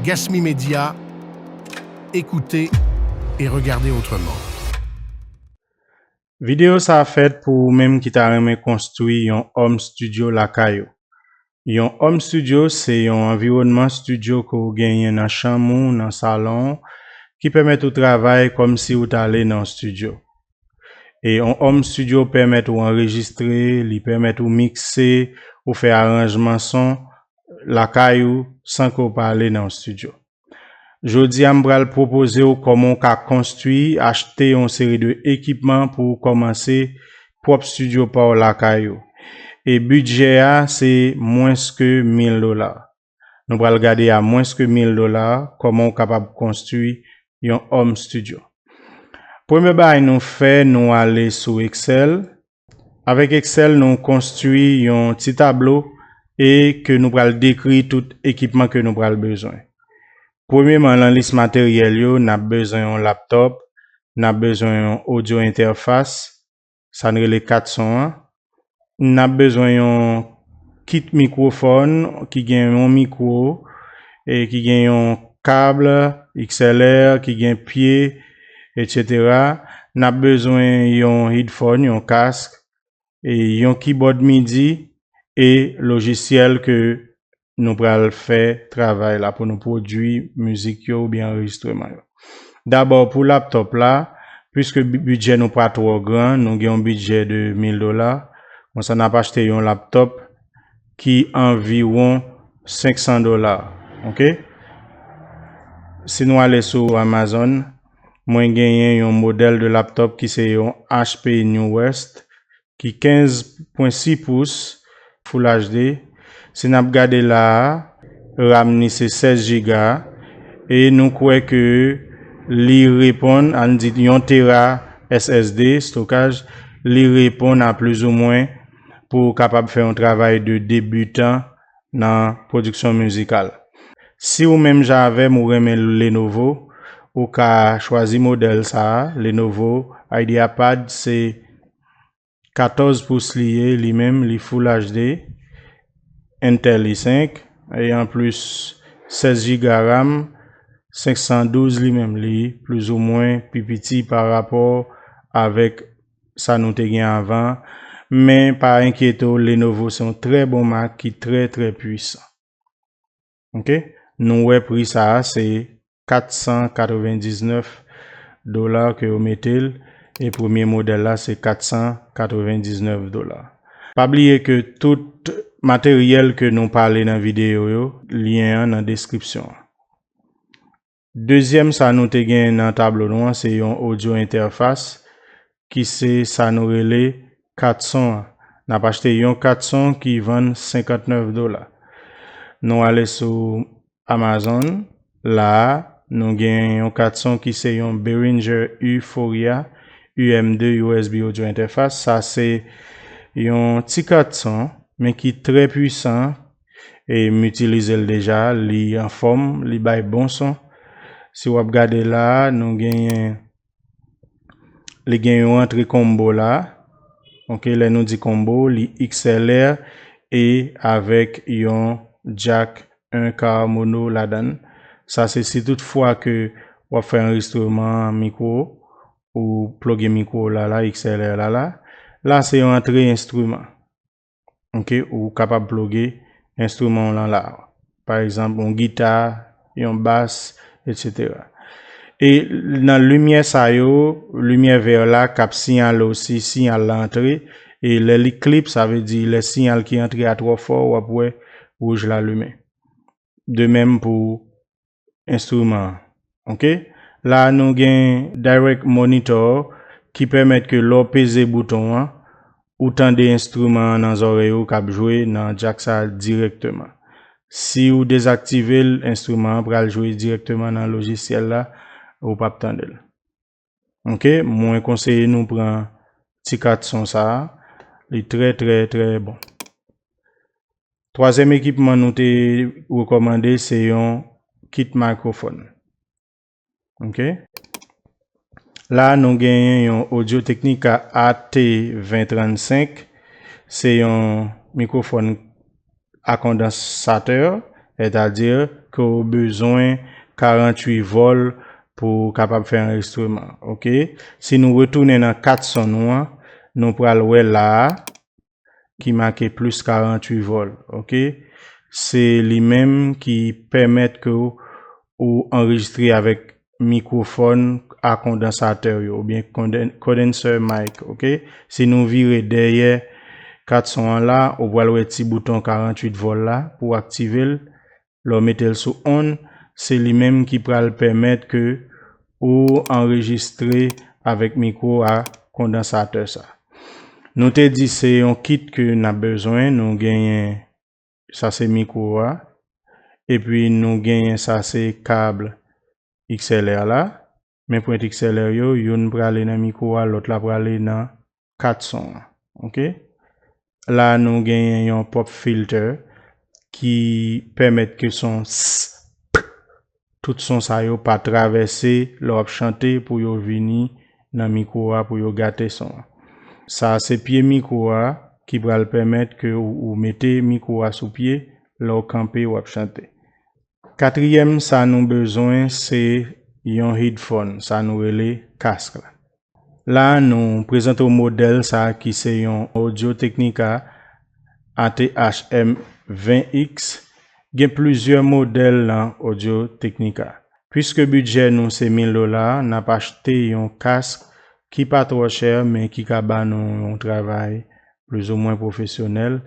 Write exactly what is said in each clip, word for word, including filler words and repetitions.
Gasmi Media, écoutez et regardez autrement. Videyo sa a fèt pou ou menm ki ta renmen konstwi yon home studio lakay ou. Yon home studio se yon anviwònman estidyo ke w genyen nan chanm ou, nan salon w, ki pèmèt ou travay kòmsi ou t ale nan yon estidyo. E yon home studio pèmèt ou anrejistre, li pèmèt ou mikse, ou fè aranjman son lakay ou san ke w pa ale nan yon estidyo. Jodi a, m pral pwopoze w kòman w ka konstwi, achte yon seri de ekipman pou w kòmanse pwòp estidyo pa w lakay ou. E bidjè a, se mwens ke mil dola. Nou pral gade a mwens ke mil dola, kòman w kapab konstwi yon home studio. Premye bagay nou fè, nou ale sou Excel. Avèk Excel, nou konstwi yon ti tablo e ke nou pral dekri tout ekipman ke nou pral bezwen. Premyeman, nan lis materyèl yo, n ap bezwen yon laptop, n ap bezwen yon audio interface, sa n rele kat son an. N ap bezwen yon kit mikwofòn ki gen yon mikwo, e ki gen yon kab X L R, ki gen pye, et cetera. N ap bezwen yon headphone, yon kask, e yon keyboard MIDI, e lojisyèl ke nou pral fè travay la pou nou pwodui mizik yo oubyen anrejistreman yo. Dabò, pou laptop la, piske bi- bidjè nou pa twò gran, nou gen yon bidjè de mil dola, konsa n ap achte yon laptop ki anviwon senk san dola. Oke? Si nou ale sou Amazon, mwen genyen yon modèl de laptop ki se yon H P Newest ki kenz pwen sis pous Full H D. Si n ap gade la a, RAM ni se sèz jiga e nou kwè ke li reponn, ann di yon tera S S D stokaj, li reponn a plizoumwen pou w kapab fè yon travay de debitan nan pwodiksyon mizikal. Si ou menm jan avè m ou renmen Lenovo, ou ka chwazi modèl sa a, Lenovo IdeaPad se katòz pous li ye, li menm li Full H D, Intel i senk, e anplis sèz jiga RAM, senk san douz li menm li plizoumwen pi piti pa rapò avèk sa nou te gen avan, men pa enkyete w, Lenovo se yon trè bon mak ki trè trè pwisan. Oke? Nou wè pri sa a se kat san katrevendiznèf dola ke yo mete l, e premye modèl la se kat san katrevendiznèf dola. Pa bliye ke tout materyèl ke nou pale nan videyo yo, lyen an nan deskripsyon an. Dezyèm sa nou te gen nan tablo nou an se yon audio interface ki se sa nou rele kat son an. N ap achte yon kat son ki vann senkantnèf dola. Nou ale sou Amazon, la a, nou gen yon kat son ki se yon Behringer Euphoria U M de U S B audio interface. Sa se yon ti kat son, men ki trè pwisan, e m itilize l deja, li anfòm, li bay bon son. Si w ap gade la a, nou genyen, li gen yon rantre konbo la. Oke, lè nou di konbo, li X L R e avèk yon jack un quart mono ladan l. Sa se si tout fwa ke w ap fè anrejistreman mikwo, ou ploge mikwo w la la, X L R la la. La se yon rantre enstriman. Oke, ou kapab ploge enstriman w lan la. Pa egzanp, yon gita, yon bas, et cetera. E nan limyè sa yo, limyè vè la k ap siyale w si siyal la antre, e lè li clip, sa vle di lè siyal ki antre a twò fò, w ap wè wouj la limen. De menm pou enstriman an. Oke? La a nou gen Direct Monitor ki pèmèt ke lè w peze bouton an, ou tande enstriman an nan zòrèy ou k ap jwe nan jack sa a dirèkteman. Si ou dezaktive l, enstriman an pral jwe dirèkteman nan lojisyèl la, ou p ap tande l. Oke, mwen konseye nou pran ti kat son sa a, li trè, trè, trè bon. Twazyèm ekipman nou te rekòmande se yon kit mikrofòn. Oke. La nou genyen yon Audio Technica A T ven trannsenk. Se yon mikrofòn a kondansatè. Sètadi ke w bezwen karanntuit vòl pou w kapab fè anrejistreman, oke? Si nou retounen nan kat son nou an, nou pral wè la a, ki make plis karanntuit vòl, oke? Se li menm ki pèmèt ke w, ou anrejistre avèk mikwofòn a kondansatè yo, oubyen conden-, condenser mic, oke? Si nou vire dèyè kat son an la, ou pral wè ti bouton karanntuit vòl la pou w aktive l. Lè w mete l sou on, se li menm ki pral pèmèt ke ou anrejistre avèk mikwo a kondansatè sa. Nou te di se yon kit ke n ap bezwen, nou genyen sa se mikwo a, epi nou genyen sa se kab X L R la, men pwent X L R yo, youn prale nan mikwo a, lòt la prale nan kat son an. Oke? La nou genyen yon pop filter ki pèmèt ke son s, p, tout son sa yo pa travèse lè w ap chante pou yo vini nan mikwo a pou yo gate son an. Sa se pye mikwo a ki pral pèmèt ke ou, ou mete mikwo a sou pye lè w kanpe w ap chante. Katriyèm sa nou bezwen se yon headphone, sa nou rele kask la. La nou prezante w modèl sa ki se yon Audio Technica A T H M ven X. Gen plizyè modèl nan Audio Technica. Piske bidjè nou se mil dola, n ap achte yon kask ki pa twò chè, men ki ka ba nou yon travay plizoumwen pwofesyonèl.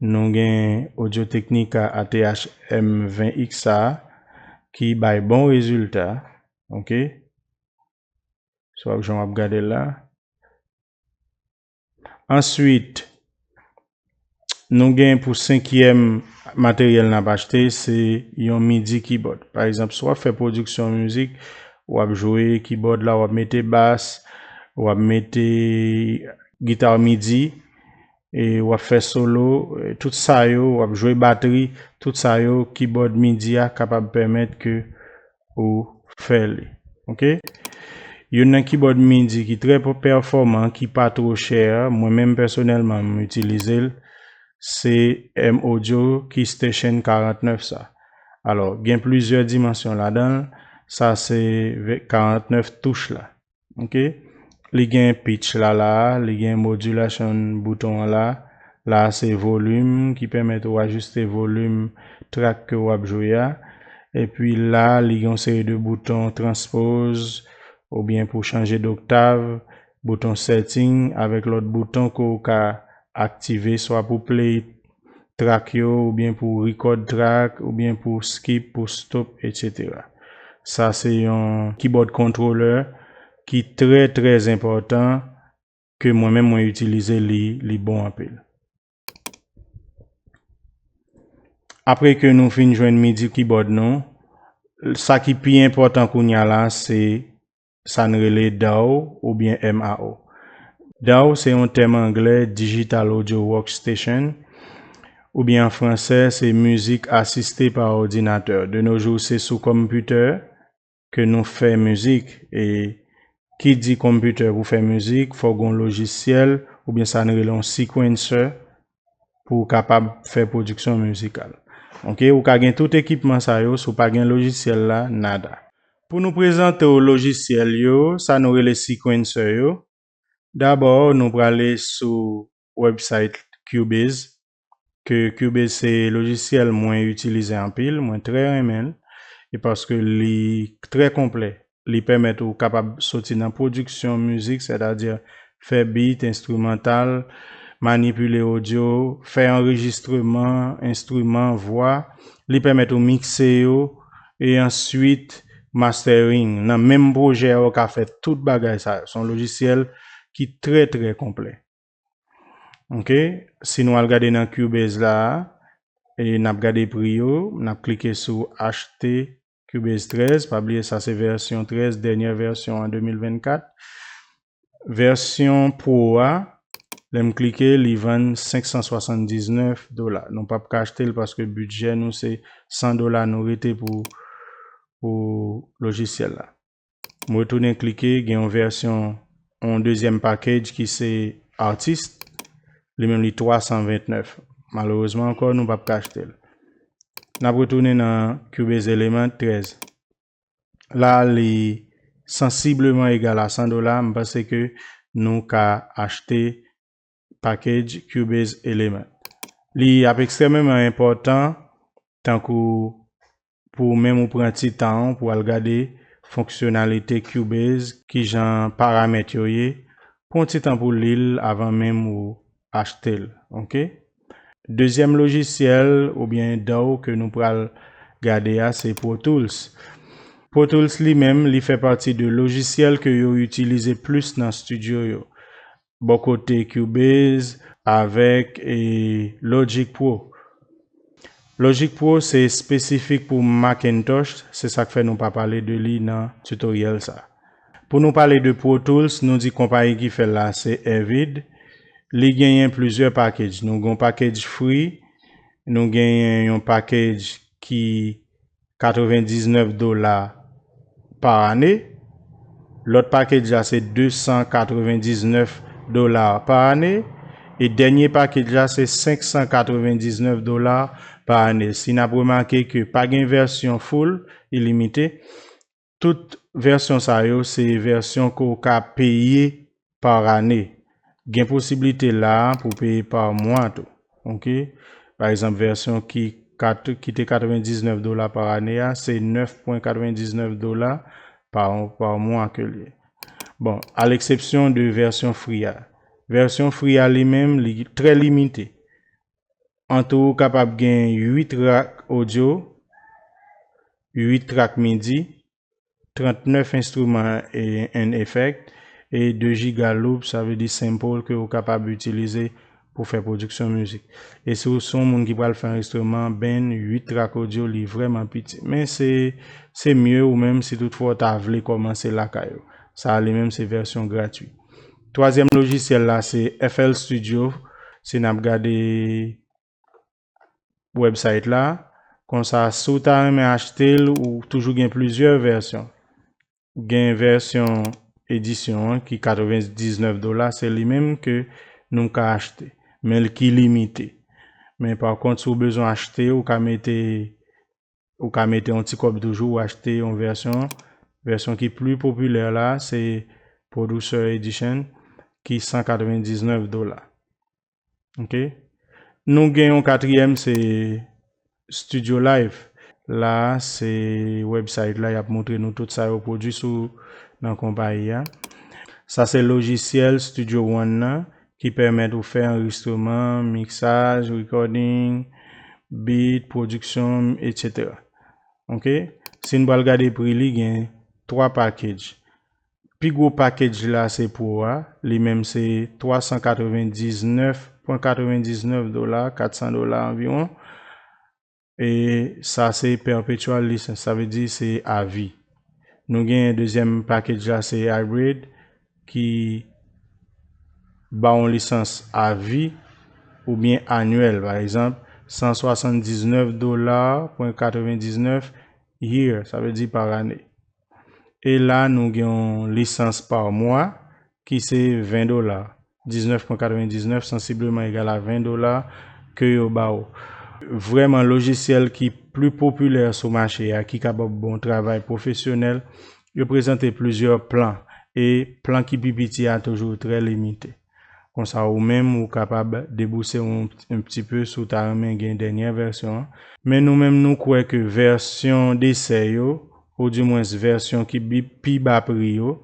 Nou gen Audio Technica A T H M ven X sa a, ki bay bon rezilta, oke? So, jan w ap gade l la. Answit, nou gen pou senkyèm materyèl n ap achte, se yon MIDI keyboard. Pa egzanp, si w ap fè pwodiksyon mizik, w ap jwe keyboard la, w ap mete bas, w ap mete gita MIDI, e w ap fè solo, e tout sa yo, w ap jwe batri, tout sa yo, keyboard MIDI a kapab pèmèt ke ou fè li. Oke? Youn nan keyboard MIDI ki trè pèfòman, ki pa twò chè, mwen menm pèsonèlman m itilize l, se M Audio Keystation karantnèf sa. Alò, gen plizyè dimansyon ladan l, sa se ve-, karantnèf touch la. Oke? Li gen pitch la la, li gen modulation bouton an la. La se volim ki pèmèt ou ajiste volim track ke w ap jwe a. Epi la, li gen yon seri de bouton transpose oubyen pou chanje doktav, bouton setting avèk lòt bouton ke w ka aktive swa pou play track yo, oubyen pou record track, oubyen pou skip, pou stop, et cetera. Sa se yon keyboard controller ki trè, trè enpòtan ke mwen menm mwen itilize li, li bon anpil. Apre ke nou fin jwenn MIDI keyboard nou, sa ki pi enpòtan kounye a la, se sa n rele daw oubyen M A O. Daw se yon tèm anglè, Digital Audio Workstation, oubyen an fransè, se Musique Assistée par Ordinateur. De nos jours, se sou kòmpitè ke nou fè mizik. E ki di kòmpitè pou fè mizik, fò gen yon lojisyèl, oubyen sa n rele yon sequencer, pou w kapab fè pwodiksyon mizikal. Oke, ou ka gen tout ekipman sa yo, si w pa gen lojisyèl la, nada. Pou nou prezante w lojisyèl yo, sa nou rele sequencer yo, dabò, nou prale sou website Cubase, ke Cubase se lojisyèl mwen itilize anpil, mwen trè renmen l, e paske li trè konplè. Li pèmèt ou kapab soti nan pwodiksyon mizik, sètadi fè beat, enstrimantal, manipile odyo, fè anrejistreman, enstriman, vwa. Li pèmèt ou mikse yo, e answit mastering. Nan menm pwojè a, ou ka fè tout bagay sa yo. Se yon lojisyèl ki trè, trè konplè. Oke, si nou al gade nan Cubase la, e n ap gade pri yo, n ap klike sou achte Cubase trèz, pa bliye sa se vèsyon trèz, dènyè vèsyon an de mil vennkat. Vèsyon Pro a, lè m klike, li vann senk san swasanndiznèf dola. Nou p ap ka achte l paske bidjè nou se san dola nou rete pou, pou lojisyèl la. M retounen klike, gen yon vèsyon, yon dezyèm package ki se Artist, li menm li twa san vennèf. Malerezman ankò, nou p ap ka achte l. N ap retounen nan Cubase Element trèz. La, li sansibleman egal a san dola. M panse ke nou ka achte package Cubase Element. Li ap ekstrèmeman enpòtan, tankou pou menm ou pran ti tan w pou al gade fonksyonalite Cubase, kijan paramèt yo ye, pran ti tan pou li l avan menm ou achte l, oke? Dezyèm lojisyèl oubyen daw ke nou pral gade a, se Pro Tools. Pro Tools li menm, li fè pati de lojisyèl ke yo itilize plis nan studio yo. Bò kote Cubase avèk e Logic Pro. Logic Pro se espesifik pou Macintosh, se sa k fè nou pa pale de li nan tutorial sa. Pou nou pale de Pro Tools, nou di konpayi ki fè l la se Avid. Li genyen plizyè package. Nou gen yon package free, nou genyen yon package ki katrevendiznèf dola pa ane. Lòt package la se de san katrevendiznèf dola pa ane. E dènye package la se senk san katrevendiznèf dola pa ane. Si n ap remake ke pa gen vèsyon full, ilimite, tout vèsyon sa yo se vèsyon ke w ka peye pa ane. Gen posiblite la pou peye pa mwa tou. Oke? Pa egzanp, vèsyon ki kat-, ki te katrevendiznèf dola pa ane a, se nèf pwen katrevendiznèf dola pa, pa mwa ke l ye. Bon, a leksepsyon de vèsyon free a. Vèsyon free a li menm, li trè limite. An tou, ou kapab gen uit track audio, uit track MIDI, trannèf enstriman e, and effect, e de giga loop, sa vle di sample ke ou kapab itilize pou fè pwodiksyon mizik. E si w se yon moun ki pral fè anrejistreman band, uit track audio, li vrèman piti. Men se, se mye ou menm si toutfwa w ta vle kòmanse lakay ou. Sa a li menm se vèsyon gratwi. Twazyèm lojisyèl la se F L Studio. Si n ap gade website la. Konsa, si w ta renmen achte l, ou toujou gen plizyè vèsyon. Gen vèsyon edisyon an ki katrevendiznèf dola, se li menm ke nou ka achte, men l ki limite. Men pa kont, si w bezwen achte, ou ka mete, ou ka mete yon ti kòb toujou, ou achte yon vèsyon, vèsyon ki pli popilè la, se Producer Edition, ki san katrevendiznèf dola. Oke. Nou gen yon katriyèm, se Studio Live. La, se website la, y ap montre nou tout sa yo pwodui sou nan konpayi a. Sa se lojisyèl Studio One nan ki pèmèt ou fè anrejistreman, miksaj, recording, beat, pwodiksyon, etsetera. Oke? Si n pral gade pri li, gen twa package. Pi gwo package la se Pro a, li menm se twa san katrevendiznèf pwen katrevendiznèf dola, kat san dola anviwon. E sa se perpetual license, sa vle di se avi. Nou gen dezyèm package la se Hybrid ki ba w yon lisans avi oubyen anyèl, pa egzanp, san swasanndiznèf dola pwen katrevendiznèf year, sa vle di pa ane. E la, nou gen yon lisans pa mwa ki se ven dola, diznèf pwen katrevendiznèf, sansibleman egal a ven dola ke yo ba w. Vrèman, lojisyèl ki pli popilè sou mache a, ki kapab ba w travay pwofesyonèl, yo prezante plizyè plan, e plan ki pi piti a toujou trè limite. Konsa, ou menm, ou kapab debouse yon, yon ti pe si w ta renmen gen dènyè vèsyon an. Men nou menm, nou kwè ke vèsyon desè yo, oudimwens vèsyon ki bi-, pi ba pri yo,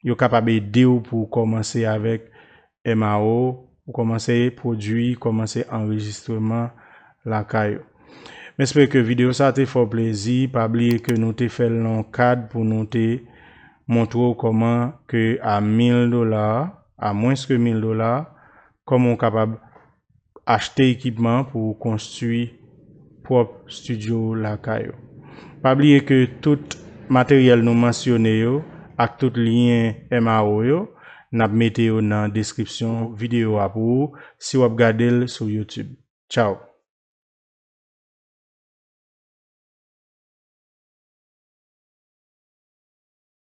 yo kapab ede w pou w kòmanse avèk M A O, pou w kòmanse pwodui, kòmanse anrejistreman lakay ou. M espere ke videyo sa te fè w plezi. Pa bliye ke nou te fè l nan yon kad pou nou te montre w kòman ke a mil dola, a mwens ke mil dola, kòman w kapab achte ekipman pou w konstwi pwòp estidyo w lakay ou. Pa bliye ke tout materyèl nou mansyone yo ak tout lyen M A O yo, n ap mete yo nan deskripsyon videyo a pou ou si w ap gade l sou YouTube. Tchaw!